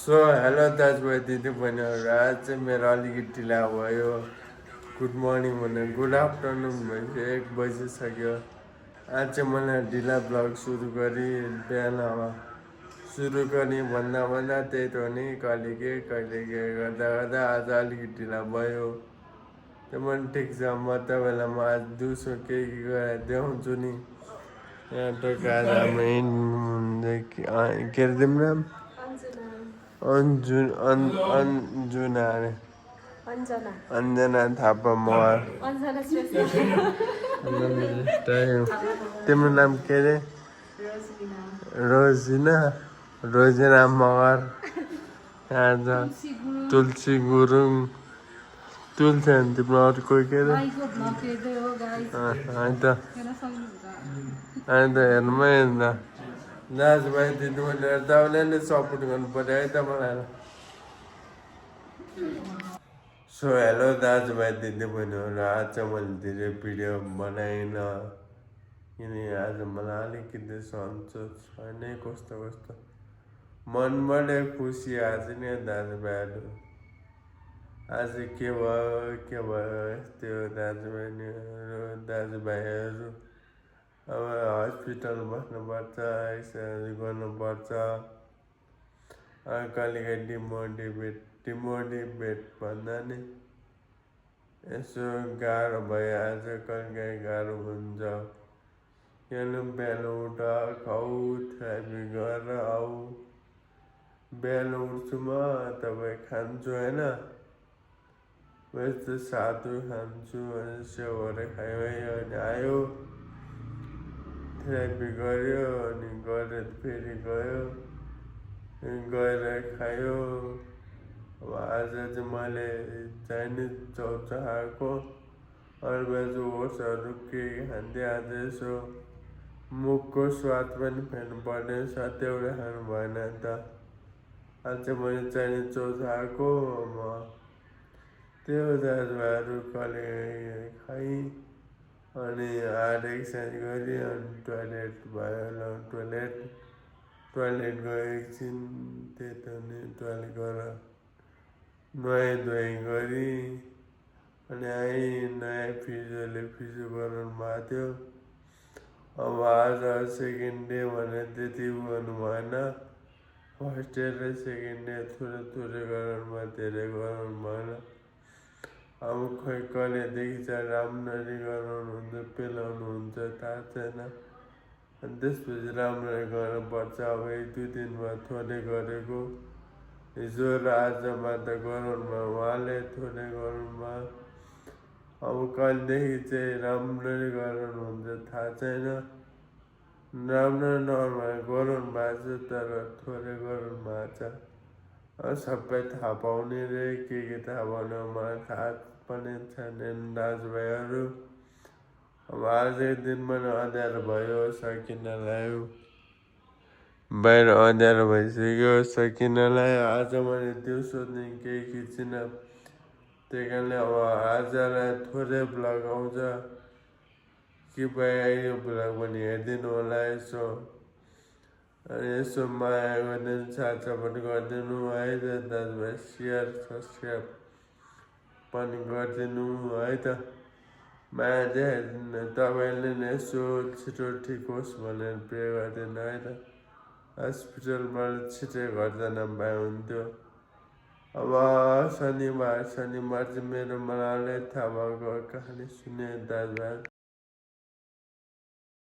so hello दाजुभाइ दिदीबहिनीहरू आज चाहिँ मेरो अलिकति ढिला भयो गुड मर्निङ भने गुड आफ्टरनुन भइसक्यो 1 बजिसक्यो आज चाहिँ मैले ढिला ब्लग सुरु गरेँ बिहान सुरु गर्ने भन्दा भन्दा त्यही त हो नि कहिले के गर्दा गर्दा आज अलिकति ढिला भयो त्यो पनि ठिक छ म तपाईँलाई म आज दिउँसो के गरेर देखाउँछु नि यहाँ टोका आज हाम्रो के अरे तिम्रो नाम अन्जुना अरे अन्जना थापा मगर तिम्रो नाम के अरे रोजिना मगर आज तुलसी गुरुङ तुलसी अनि तिम्रो अरू कोही के अरे होइन त हेर्नुमै अन्त दाजुभाइ दिदीबहिनीहरू तपाईँले सपोर्ट गर्नु पऱ्यो है त मलाई सो हेलो दाजुभाइ दिदीबहिनीहरू आज चाहिँ मैले धेरै भिडियो बनाइनँ किनकि आज मलाई अलिकति सन्चो छैन कस्तो मनबाटै खुसी आज नि दाजुभाइहरू आज के भयो यस्तै हो दाजुभाइहरू अब हस्पिटल बस्नुपर्छ एक्सर्साइज गर्नुपर्छ कहिलेकाहीँ डिमोटिभेट भन्दा नि यसो गाह्रो भयो आज कहिलेकाहीँ गाह्रो हुन्छ किनभने बिहान उठ खाऊ थेरापी गरेर आऊ बिहान उठ्छु म तपाईँ खान्छु होइन यस्तो सातु खान्छु अनि सेउहरू खायो अनि आयो थेरापी गऱ्यो अनि गरेर फेरि गयो गएर खायो अब आज चाहिँ मैले चाइनिज चौचा खाएको अरू बाजु ओट्सहरू के खान्थेँ आज यसो मुखको स्वाद पनि फेर्नु पर्ने सत्यौरा खानु भएन त आज चाहिँ मैले चाइनिज चौचा खाएको अब त्यो दाजुभाइहरू कहिले खाएँ अनि हार्ड एक्सर्साइज गरेँ अनि टोइलेट भयो टोइलेट गयो एकछिन त्यही त नि टोइलेट गएर नुहाइ धुवाइ गरेँ अनि आएँ नयाँ फिजियो गराउनु भएको थियो अब आज सेकेन्ड डे भनेर त्यति गर्नु भएन फर्स्ट डे र सेकेन्ड डे थोरै गराउनु भयो धेरै गराउनु भएन अब खोइ कहिलेदेखि चाहिँ राम्ररी गराउनुहुन्छ पेलाउनुहुन्छ थाहा छैन अनि त्यसपछि राम्ररी गर्नुपर्छ अब 1-2 दिनमा थोरै गरेको हिजो र आजमा त गराउनुमा उहाँले थोरै गराउनुमा अब कहिलेदेखि चाहिँ राम्ररी गराउनुहुन्छ थाहा छैन राम्रो नर्मल गराउनु भएको छ तर थोरै गराउनु भएको छ सबै थाहा पाउने रे के थाहा पाउने मलाई थाहा पनि छैन दाजुभाइहरू अब आजको दिन पनि अँध्यारो भयो सकिन लाग्यो बाहिर अँध्यारो भइसक्यो सकिन लाग्यो आज मैले दिउँसोदेखि केही खिचिनँ त्यही कारणले अब आजलाई थोरै ब्लग आउँछ कृपया यो ब्लग पनि हेरिदिनु होला यसो अनि यसो माया गरिदिनु साथ सपोर्ट गरिदिनु है त दाजुभाइ सेयर सब्सक्राइब पनि गरिदिनु है त माया देखाइदिनु तपाईँले नि यसो छिटो ठिक होस् भनेर प्रे गरिदिनु है त हस्पिटलबाट छिटै घर जान भए हुन्थ्यो अब शनिबार चाहिँ मेरो मलाई थाहा भएको कहानी सुने दाजुभाइ